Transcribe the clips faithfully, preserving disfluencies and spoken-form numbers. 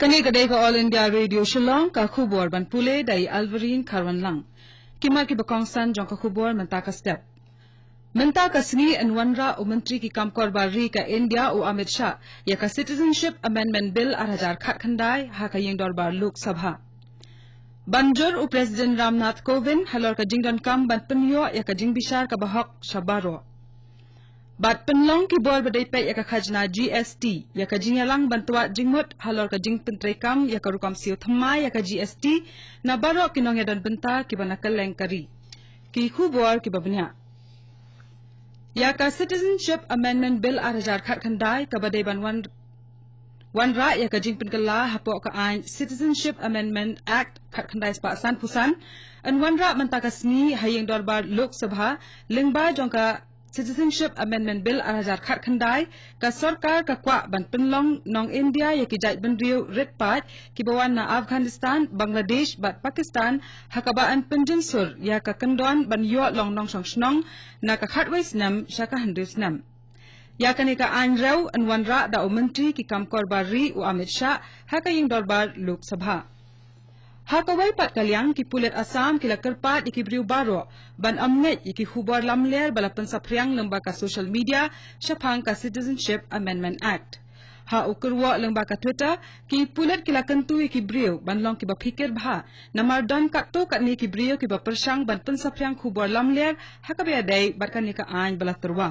Kane ka dei ka All India Radio Shillong, ka khubor ban pule da i Alvarine Kharwanlang. Ki mat kiba kongsan jong ka khubor mynta ka step. Mynta ka sngi yn wanrah u Myntri ki kam kor bar ri ka India u Amit Shah ïa ka Citizenship Amendment Bill ar hajar khatkhyndai ha ka ïing dorbar Lok Sabha. Ban jur u President Ram Nath Kovind halor ka jingdonkam ban pynïoh ïa ka jingbishar kaba hok sha baroh. Bad pynlong ki bor ba dei peit ïa ka khajna G S T ïa ka jingïalang ban twad jingmut halor ka jingpyntreikam ïa ka rukom siew thymmai ïa ka G S T na baroh ki nongïadon bynta kiba na kylleng ka ri. Ki khubor kiba bniah. Ïa ka Citizenship Amendment Bill ar hajar khatkhyndai kaba dei ban wan wanrah ïa ka jingpynkylla hapoh ka aiñ Citizenship Amendment Act khatkhyndai spah sanphew san, yn wanrah mynta ka sngi ha ïing dorbar Lok Sabha, lyngba jong ka Citizenship Amendment Bill ar hajar khatkhyndai, ka sorkar ka kwah ban pynlong nong India ïa ki jait bynriew rit paid kiba wan na Afghanistan, Bangladesh bad Pakistan, ha kaba yn pynjynsur ïa ka kyndon ban ïoh long nongshong shnong na ka khatwei snem sha ka hynriew snem. Ïa kane ka aiñ rew yn wanrah da u Myntri ki kam kor bar ri u Amit Shah ha ka ïing dorbar Lok Sabha. Ha kawei pat ka liang, ki pulit Assam ki la kyrpad ïa ki briew baroh ban ym ngeit ïa ki khubor lamler ba la pynsaphriang lyngba ka social media shaphang ka Citizenship Amendment Act. Ha u kyrwoh lyngba ka Twitter, ki pulit ki la kyntu ïa ki briew ban long kiba phikir bha, namar don katto katne ki briew kiba pyrshang ban pynsaphriang khubor lamler ha kaba ïadei bad kane ka aiñ ba la tyrwa.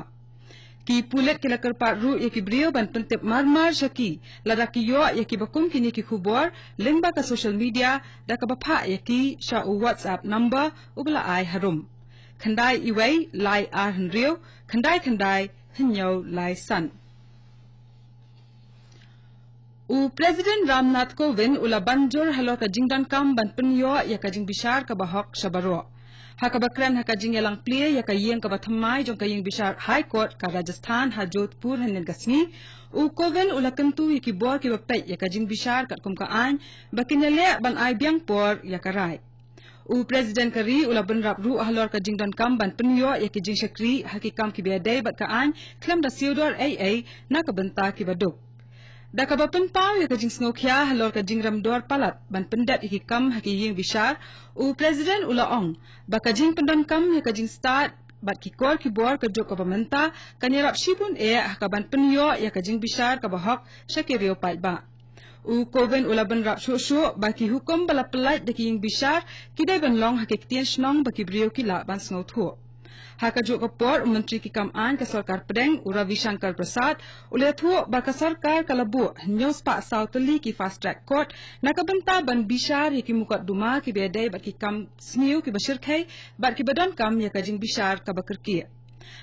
Ki pulit ki la kyrpad ruh ïa ki briew ban pyntip marmar sha ki lada ki ïoh ïa kiba kum kine ki khubor lyngba ka social media, da kaba phah ïa ki sha u WhatsApp number uba la ai harum: khyndai iwei lai ar hynriew khyndai khyndai hynñiew lai san. U President Ram Nath Kovind u la ban jur halor ka jingdonkam ban pynïoh ïa ka jingbishar kaba hok sha baroh. Ha kaba kren ha ka jingïalang plie ïa ka ïing kaba thymmai jong ka ïing bishar High Court ka Rajasthan ha Jodhpur hynnin ka sngi, u Kovind u la kyntu ïa ki bor kiba peit ïa ka jingbishar katkum ka aiñ ba kin ïaleh ban ai biang por ïa ka rai. U President ka ri u la bynrap ruh halor ka jingdonkam ban pynïoh ïa ki jingshakri ha ki kam kiba ïadei bad ka aiñ khlem da siew dor ei ei na ka bynta kiba duk. Da kaba pynpaw ïa ka jingsngewkhia halor ka jingrem dor palat ban pyndep ïa ki kam ha ki ïing bishar, u President u la ong ba ka jingpyndonkam ïa ka jingstad bad ki kor ki bor ka juk kaba mynta kan ïarap shibun eh ha ka ban pynïoh ïa ka jingbishar kaba hok sha ki riew paidbah. U Kovind u la bynrap shuh shuh ba ki hukum ba la pyllait da ki ïing bishar ki dei ban long ha ki ktien shnong ba ki briew ki lah ban sngewthuh. Ha kajuh ka por, u Myntri ki kam aiñ ka Sorkar Pdeng, u Ravi Shankar Prasad, u la ïathuh ba ka sorkar ka la buh hynñiew spah saw tylli ki fast track court na ka bynta ban bishar ïa ki mukotduma kiba ïadei bad ki kam sniew kiba shyrkhei bad kiba donkam ïa ka jingbishar kaba kyrkieh.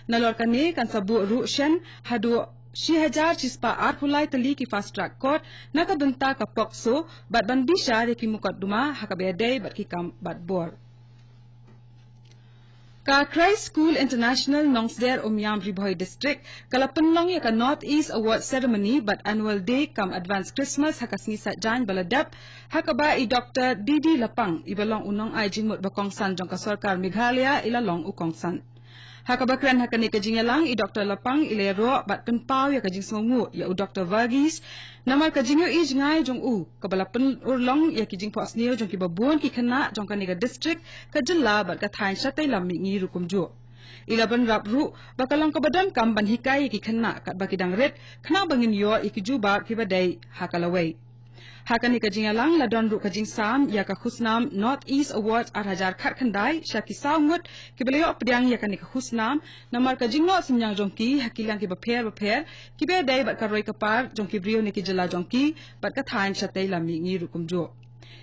Nalor kane, kan sa buh ruh shen haduh shi hajar shi spah arphew lai tylli ki fast track court na ka bynta ka POCSO bad ban bishar ïa ki mukotduma ha kaba ïadei bad ki kam batbor. Ka Christ School International, Nongsder, Umiam, Ri Bhoi District ka la pynlong ïa ka North East Award Ceremony bad Annual Day cum Advance Christmas ha ka sngi Saitjaiñ ba la dep, ha kaba i Doktor D D Lapang, iba long u nongai jingmut ba kongsan jong ka sorkar Meghalaya, i la long u kongsan. Ha kaba kren ha kane ka jingïalang, i Doktor Lapang i la ïaroh bad pynpaw ïa ka jingsngewnguh ïa u Doktor Verghese namar ka jingïohi jngai jong u kaba la pynurlong ïa ki jingphohsniew jong kiba bun ki khynnah jong kane ka district, ka jylla bad ka thaiñ shatei lam mihngi ruh kumjuh. I la bynrap ruh ba ka long kaba donkam ban hikai ïa ki khynnah katba ki dang rit, khnang ba ngin ïoh ïa ki jubab kiba dei ha ka lawei. Ha kane ka jingïalang la don ruh ka jingsam ïa ka khusnam North East Awards ar hajar khatkhyndai sha ki saw ngut kiba la ïoh pdiang ïa kane ka khusnam namar ka jingnoh synñiang jong ki ha ki liang kiba pher bapher kiba ïadei bad ka roi ka par jong ki briew na ki jylla jong ki bad ka thaiñ shatei lam mihngi ruh kumjuh.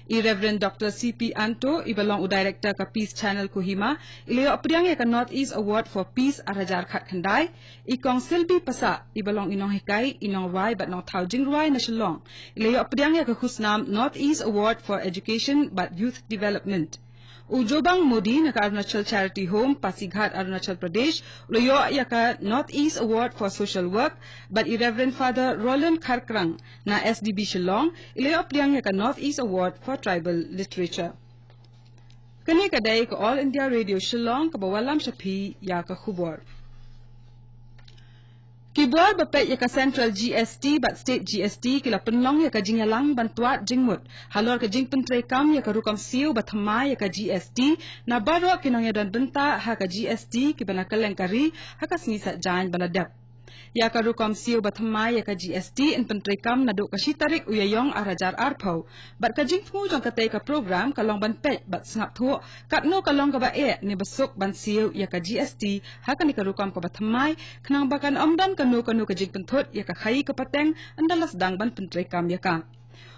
I Reverend Doktor C P Anto, iba long u Director ka Peace Channel Kohima, i la ïoh pdiang ïa ka North East Award for Peace ar hajar khatkhyndai. I Kong Silby Passah, iba long i nonghikai, i nongrwai bad nongthaw jingrwai na Shillong, i la ïoh pdiang ïa ka khusnam North East Award for Education bad Youth Development. U Jobang Modi na ka Arunachal Charity Home, Pasighat, Arunachal Pradesh, u la ïoh ïa ka North East Award for Social Work, bad i Reverend Father Roland Kharkrang na S D B Shillong, i la ïoh pdiang ïa ka North East Award for Tribal Literature. Kane ka dei ka All India Radio Shillong kaba wallam sha phi ïa ka khubor. Ki bor ba peit ïa ka Central G S T bad State G S T ki la pynlong ïa ka jingïalang ban twad jingmut halor ka jingpyntreikam ïa ka rukom siew ba thymmai ïa ka G S T na baroh ki nongïadon bynta ha ka G S T kiba na kylleng ka ri ha ka sngi Saitjaiñ ba la dep. Ïa ka rukom siew ba thymmai ïa ka G S T yn pyntreikam naduh ka shi tarik u Ïaïong ar hajar arphew. Bad ka jingthmu jong katei ka program ka long ban peit bad sngap thuh katno ka long kaba eh ne ba suk ban siew ïa ka G S T ha kane ka rukom kaba thymmai, khnang ba kan ym don kano kano ka jingpynthut ïa ka khaïi ka pateng ynda la sdang ban pyntreikam ïa ka.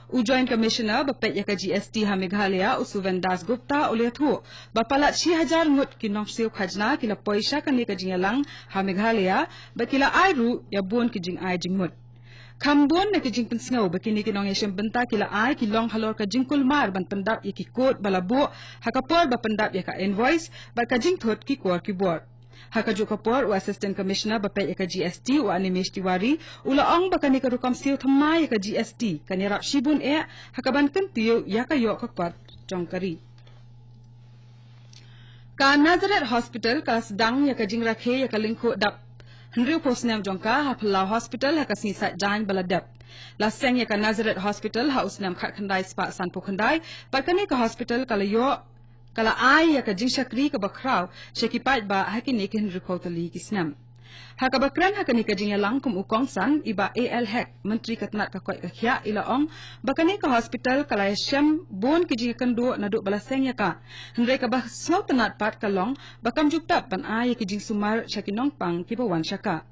U Joint Commissioner ba peit ïa ka G S T ha Meghalaya, u Suven Das Gupta, u la ïathuh ba palat shi hajar ngut ki nongsiew khajna ki la poi sha kane ka jingïalang ha Meghalaya, ba ki la ai ruh ïa bun ki jingai jingmut. Kham bun na ki jingpynsngew ba kine ki nongïashim bynta ki la ai ki long halor ka jingkulmar ban pyndap ïa ki code ba la buh ha ka por ba pyndap ïa ka invoice bad ka jingthut ki kor ki bor. Ha kajuh ka por, u Assistant Commissioner ba peit ïa ka G S T, u Animesh Tiwari, u la ong ba kane ka rukom siew thymmai ïa ka G S T kan ïarap shibun eh ha kaban kyntiew ïa ka ïoh ka kot jong ka ri. Ka Nazareth Hospital ka la sdang ïa ka jingrakhe ïa ka lyngkhuh dap hynriewphew snem jong ka ha Palau Hospital ha ka sngi Saitjaiñ ba la dep. La seng ïa ka Nazareth Hospital ha u snem khatkhyndai spah sanphew khyndai, bad kane ka hospital ka la ïoh ka la ai ïa ka jingshakri kaba khraw sha ki paidbah ha kine ki hynriewphew tylli ki snem. Ha kaba kren ha kane ka jingïalang kum u kongsan, i Bah A L Hek, Myntri ka tnat ka koit ka khiah, i la ong ba kane ka hospital ka la ïashem bun ki jingïakynduh naduh ba la seng ïa ka, hynrei kaba sngewtynnat pat ka long ba kam ju pep ban ai ïa ki jingsumar sha ki nongpang kiba wan sha ka.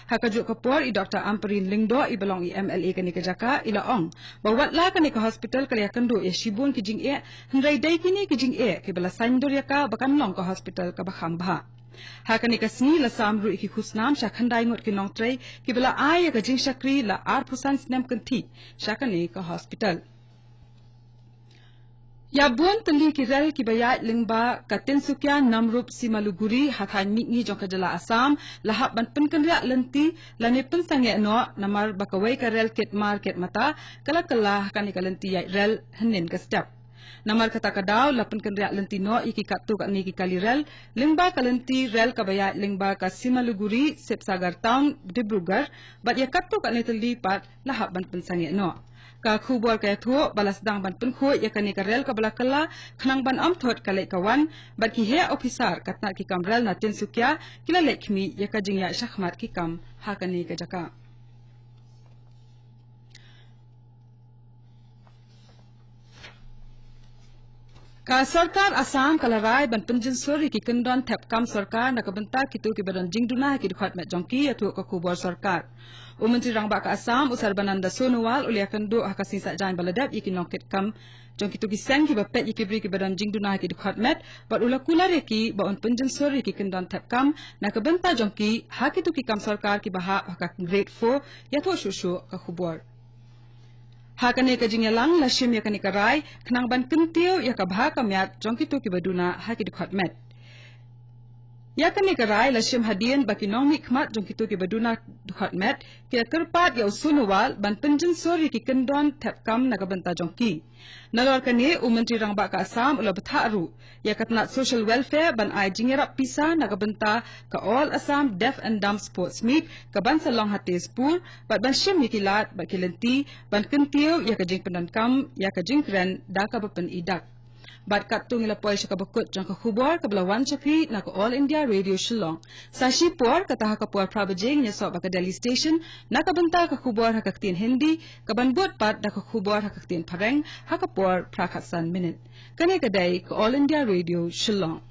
Ha kajuh ka por, i Doktor Ampareen Lyngdoh, iba long i M L A kane ka jaka, i la ong ba wat la kane ka hospital ka la ïakynduh ïa shibun ki jingeh, hynrei dei kine ki jingeh kiba la saiñdur ïa ka ba kan long ka hospital kaba kham bha. Ha kane ka sngi la sam ruh ïa ki khusnam sha khyndai ngut ki nongtrei kiba la ai ïa ka jingshakri la arphew san snem kynthih sha kane ka hospital. Ïa bun tylli ki rel kiba ïaid lyngba ka Tinsukia, Namrup, Simaliguri ha thaiñ mihngi jong ka jylla Assam la hap ban pynkynriah lynti lane pynsangeh noh, namar ba kawei ka rel kit mar kit mata ka la kylla ha kane ka lynti ïaid rel hynnin ka step. Namar kata ka daw la pynkynriah lynti noh ïa ki katto katne ki kali rel lyngba ka lynti rel kaba ïaid lyngba ka Simaliguri, Sibsagar Town, Dibrugarh, bad ïa katto katne tylli pat la hap ban pynsangeh noh. Ka khubor ka ïathuh ba la sdang ban pynkhuid ïa kane ka rel kaba la kylla khnang ban ym thut ka leit ka wan, bad ki heh ophisar ka tnat ki kam rel na Tinsukia ki la leit khmih ïa ka jingïaid shakhmat ki kam ha kane ka jaka. Ka sorkar Assam ka la rai ban pynjynsur ïa ki kyndon thep kam sorkar na ka bynta kito kiba don jingduna ha ki dkhot met jong ki, ïathuh ka khubor sorkar. U Myntri Rangbah ka Assam, u Sarbananda Sonowal, u la ïakynduh ha ka sngi Saitjaiñ ba la dep ïa ki nongkit kam jong kito ki seng kiba peit ïa ki briew kiba don jingduna ha ki dkhot met, bad u la kular ïa ki ba un pynjynsur ïa ki kyndon thep kam na ka bynta jong ki ha kito ki kam sorkar kiba hap ha ka grade four, ïathuh shuh shuh ka khubor. Ha kane ka jingïalang la shim ïa kane ka rai khnang ban kyntiew ïa ka bha ka miat jong kito kiba duna ha ki dkhot met. Ïa kane ka rai la shim hadien ba ki nongmihkhmat jong kito kiba duna dkhot met ki la kyrpad ïa u Sonowal ban pynjynsur ïa ki kyndon thep kam na ka bynta jong ki. Nalor kane, u Myntri Rangbah ka Assam u la bthah ruh ïa ka tnat Social Welfare ban ai jingïarap pisa na ka bynta ka All Assam Deaf and Dumb Sports Meet kaban sa long ha Tezpur, bad ban shim ïa ki lad bad ki lynti ban kyntiew ïa ka jingpyndonkam ïa ka jingkren da kaba pyni dak. Bad katto ngi la poi sha kaba kut jong ka khubor kaba la wan sha phi na ka All India Radio Shillong. Sa shipor, kata ha ka por phra baje, ngin ïasoh bad ka Delhi Station na ka bynta ka khubor ha ka ktien Hindi, kaban bud pat da ka khubor ha ka ktien Phareng ha ka por phra khatsan minit. Kane ka dei ka All India Radio Shillong.